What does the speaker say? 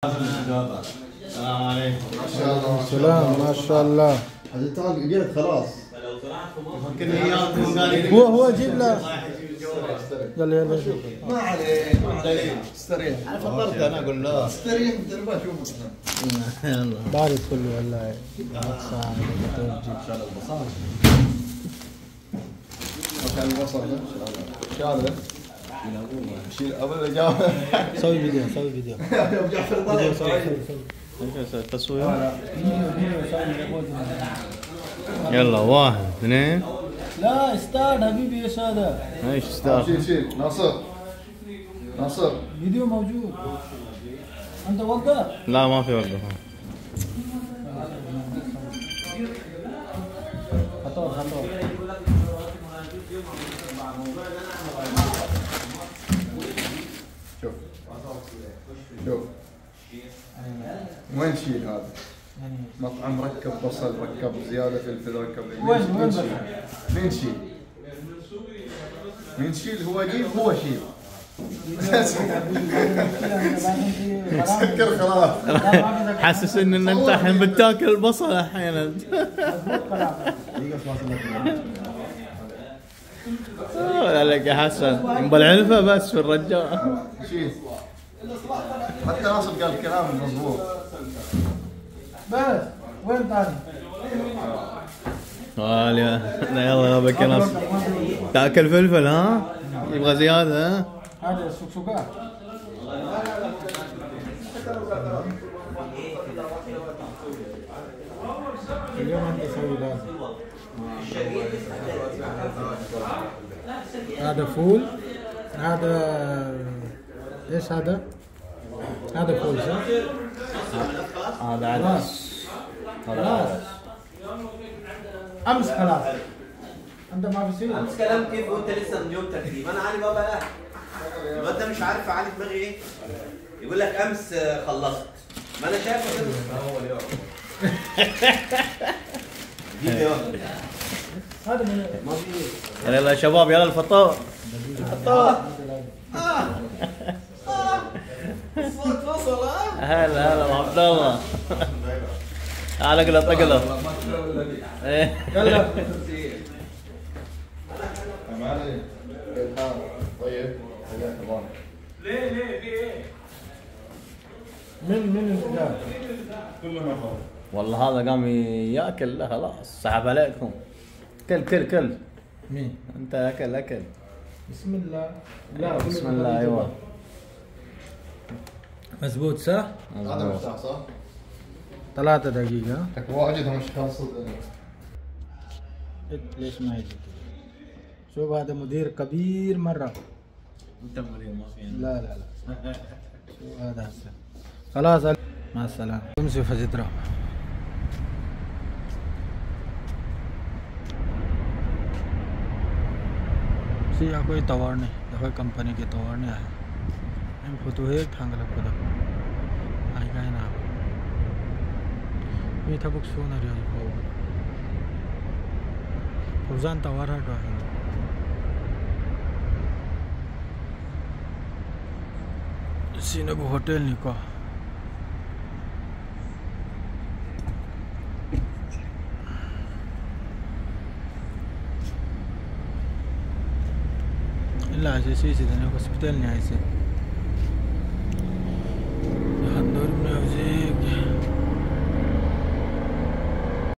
السلام عليكم. ما شاء الله. سلام، ما شاء الله. انت قلت خلاص. هو جيب له. يلا يلا. ما عليك ما عليك، استريح. انا فطرت، انا اقول له استريح، انت ما اشوفك. يلا. بارد كله والله. شال البصل. مكان البصل ده شاله. شيل قبل جاوب. سوي فيديو، سوي فيديو. يا جعفر طلع. سوي سوي. تصوير. فيديو سوي. يلا، واحد اثنين. لا start حبيبي، ايش هذا؟ ايش start؟ شيل شيل ناصر ناصر. فيديو موجود. انت وقف. لا ما في وقف. خطور خطور. شوف شوف وين شيل هذا؟ مطعم ركب بصل، ركب زيادة فلفل، ركب. وين وين؟ شيل؟ مين شيل؟ مين شيل؟ هو جيب، هو شيل. سكر خلاص. حاسس ان انت الحين بتاكل البصل الحين. لك يا حسن يبغى العلفه بس في الرجال. شيل. حتى ناصر قال كلام مضبوط. بس وين ثاني؟ غالية. يلا يا بك ناصر، تاكل فلفل ها؟ يبغى زيادة ها؟ هذا السكسوكات. اليوم انت سوي لازم. هذا فول، هذا ايش هذا؟ هذا فول صح؟ هذا عدس. خلاص امس خلاص. انت ما في شيء. امس كلام كيف وانت لسه من يوم ترتيب. انا علي بابا لا الواد ده مش عارف علي دماغي ايه. يقول لك امس خلصت، ما انا شايفه كده. هذا من يلا يا شباب، يلا الفطور. الفطور. الصوت وصل. هلا هلا عبد الله. تعال اقلط اقلط. يلا. طيب. ليه ليه في ايه؟ من اللي جاب؟ والله هذا قام ياكل. لا خلاص سحب عليكم. كل كل كل. مين؟ انت اكل اكل. بسم الله. لا بسم الله. ايوه مزبوط صح؟ هذا مفتاح صح؟ 3 دقيقة. لك واجد مش خالص. ليش ما يجي؟ شوف هذا مدير كبير مرة. انت مدير ما في. لا لا لا. شوف هذا هسه. خلاص مع السلامة. امشي فجدرة. ꯁꯤ ꯑꯩꯈꯣꯏ ꯇꯥꯋꯔꯅꯤ, ꯑꯩꯈꯣꯏ ꯀꯝꯄꯅꯤꯒꯤ ꯇꯥꯋꯔꯅꯤ ꯍꯥꯏ. ꯑꯩꯅ ꯐꯣꯇꯣ ꯍꯦꯛ ꯊꯥꯡꯒꯠꯂꯛꯄꯗ ꯍꯥꯏ ꯀꯥꯏꯅ ꯃꯤ ꯊꯕꯛ ꯁꯨꯅꯔꯤ ꯍꯧꯖꯤꯛ ꯐꯥꯎꯕ. ꯐꯧꯖꯥꯟ ꯇꯥꯋꯔ ꯍꯥꯏꯗ꯭ꯔꯣ ꯁꯤꯅꯕꯨ ꯍꯣꯇꯦꯜꯅꯤꯀꯣ. لا سي سي ꯍꯣꯁꯄꯤꯇꯥꯜꯅꯤ ꯍꯥꯏꯁꯦ.